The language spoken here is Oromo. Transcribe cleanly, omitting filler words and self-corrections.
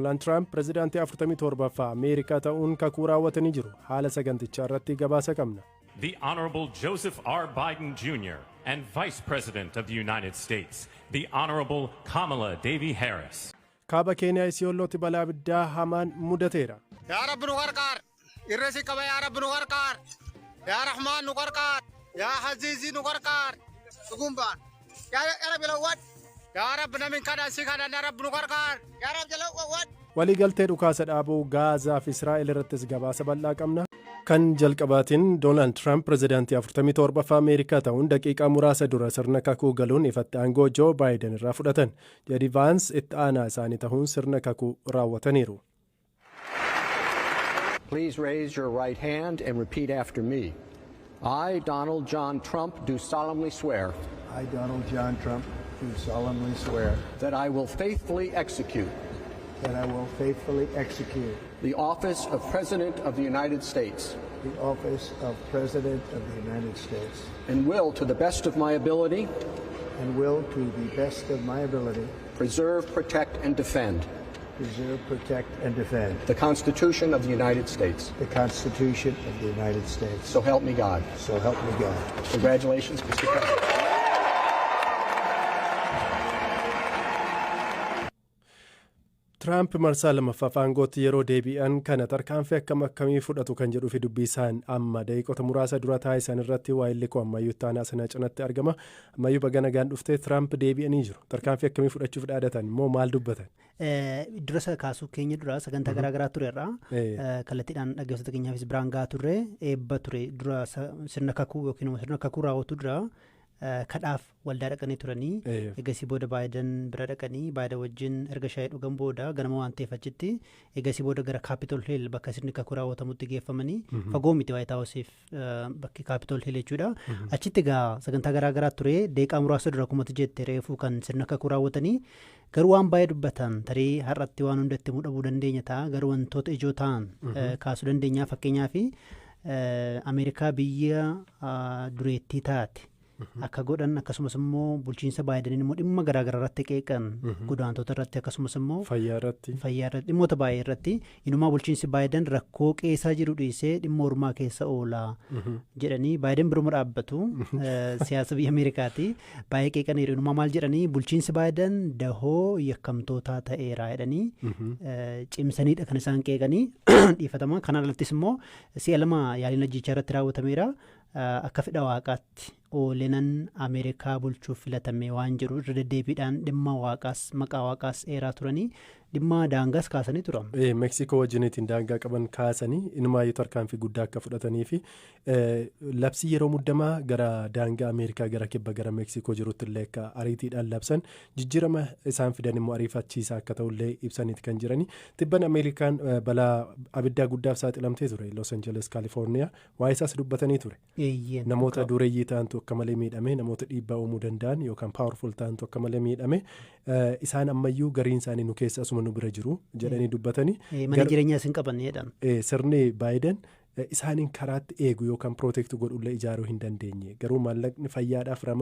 Doonaald Tiraamp pirezidaantii 47ffaa Ameerikaa ta'uun kakuu raawwatanii jiru. Haala sagantichaa irratti gabaasa qabna. The Honorable Joseph R. Biden Jr. and Vice President of the United States, the Honorable Kamala Devi Harris. Kaaba Keeniyaa Isiyoolootti balaa abiddaa hamaan mudateera. Yaa Rabbi, nu qarqaar. Irra si qaba, yaa Rabbi, nu qarqaar. Yaa Rahmaan, nu qarqaar. Yaa Haziizii, nu qarqaar. Dhugumbaan. Yaa Rabbi lawwad. Yaa Rabbi, namni kadhan si kadhan, yaa Rabbi, nu qarqaar. Yaa Rabbi lawwad. Waliigaltee dhukaasa dhaabuu Gaazaa fi Israa'el irrattis gabaasa bal'aa qabna. Kan jalqabaatiin Doonaald Tiraamp pirezidaantii 47ffaa Ameerikaa ta'uun daqiiqaa muraasa dura sirna kakuu galuun ifatti aangoo Joo Baayiden irraa fudhatan. Jeedi Vaans itti aanaa isaanii ta'uun sirna kakuu raawwataniiru. Please raise your right hand and repeat after me. I, Donald John Trump, do solemnly swear I, Donald John Trump, do solemnly swear that I will faithfully execute that I will faithfully execute the office of President of the United States the office of President of the United States and will, to the best of my ability, and will, to the best of my ability, preserve, protect, and defend preserve, protect, and defend the Constitution of the United States. the Constitution of the United States. So help me God. So help me God. Congratulations, Mr. President. Tiraamp marsaa lammaffaaf aangootti yeroo deebi'an kana tarkaanfii akkam akkamii fudhatu kan jedhuu fi dubbii isaan amma daqiiqota muraasa dura taasisan irratti waa'illi koo Ammayyuu Ittaanaa sana cinatti argama. Ammayyuu, baga nagaan dhuftee. Tiraamp deebi'anii jiru. Tarkaanfii akkamii fudhachuuf dhaadatan immoo maal dubbatan? Dura isa kaasuu keenya dura sagantaa garaa garaa tureerra. Kallattiidhaan dhaggeeffattoota keenyaafis biraan gahaa turre. Eebba ture dura, sirna kakuu yookiin immoo sirna kakuu raawwatu dura kadhaaf waldaa dhaqanii turanii, egasii booda Baayidan bira dhaqanii, Baayidan wajjin erga shaayii dhugan booda, ganama waan ta'eef achitti, egasii booda gara Capitol Hill bakka sirni kakuu raawwatamutti geeffamanii. Fagoo miti White Houseiif bakki Capitol Hill jechuudha. Achitti egaa sagantaa garaa garaa ture. Deeqaa muraasa dura akkumatti jette reefuu kan sirna kakuu raawwatanii. Garuu waan baay'ee dubbatan tarii har'atti waan hundatti himuu dhabuu dandeenya ta'a, garuu wantoota ijoo ta'an kaasuu dandeenya. Fakkeenyaaf, Ameerikaa biyya dureettii taate akka godhan, akkasumas immoo bulchiinsa Baayidaniin immoo dhimma garaa garaa irratti qeeqan, godaantota irratti, akkasumas immoo fayyaa irratti. Fayyaa irratti, dhimmoota baay'ee irratti. Inumaa bulchiinsi Baayidan rakkoo qeessaa jiru dhiisee dhimma ormaa keessa oolaa jedhanii, Baayidan biruma dhaabbatu, siyaasa biyya Ameerikaati baay'ee qeeqaniiru. Inumaa maal jedhanii, bulchiinsi Baayidan dahoo yakkamtootaa ta'eera jedhanii cimsaniidha kan isaan qeeqanii dhiifatama. Kana alattis immoo si'a 2 yaaliin ajjechaa irratti raawwatameera. Akka fedha waaqaatti oolenan Ameerikaa bulchuuf filatame waan jedhu irra deddeebiidhaan dhimma waaqaas, maqaa waaqaas eeraa turanii, dhimma daangaas kaasanii turan. Meeksikoo wajjiniitiin daangaa qaban kaasanii, inumaayyuu tarkaanfii guddaa akka fudhatanii fi labsii yeroo muddamaa gara daangaa Ameerikaa gara kibba gara Meeksikoo jirutti illee akka ariitiidhaan labsan, jijjiirama isaan fidan immoo ariifachiisaa akka ta'ullee ibsaniiti kan jirani. Tibban Ameerikaan balaa abiddaa guddaaf saaxilamtee ture, Los Angeles, Kaalifoorniyaa, waa'ee isaas dubbatanii ture. Namoota dureeyyii ta'antu akka malee miidhame, namoota dhiibbaa uumuu danda'an yookaan powerful ta'antu akka malee miidhame, isaan ammayyuu gariin isaanii nu keessa asuma nu bira jiru jedhanii dubbatanii. Mana jireenyaa isin qaban jedhan. Sirni Baayiden isaaniin karaatti eegu yookaan protect godhullee ijaaruu hin dandeenye, garuu maallaqni fayyaadhaaf ramada.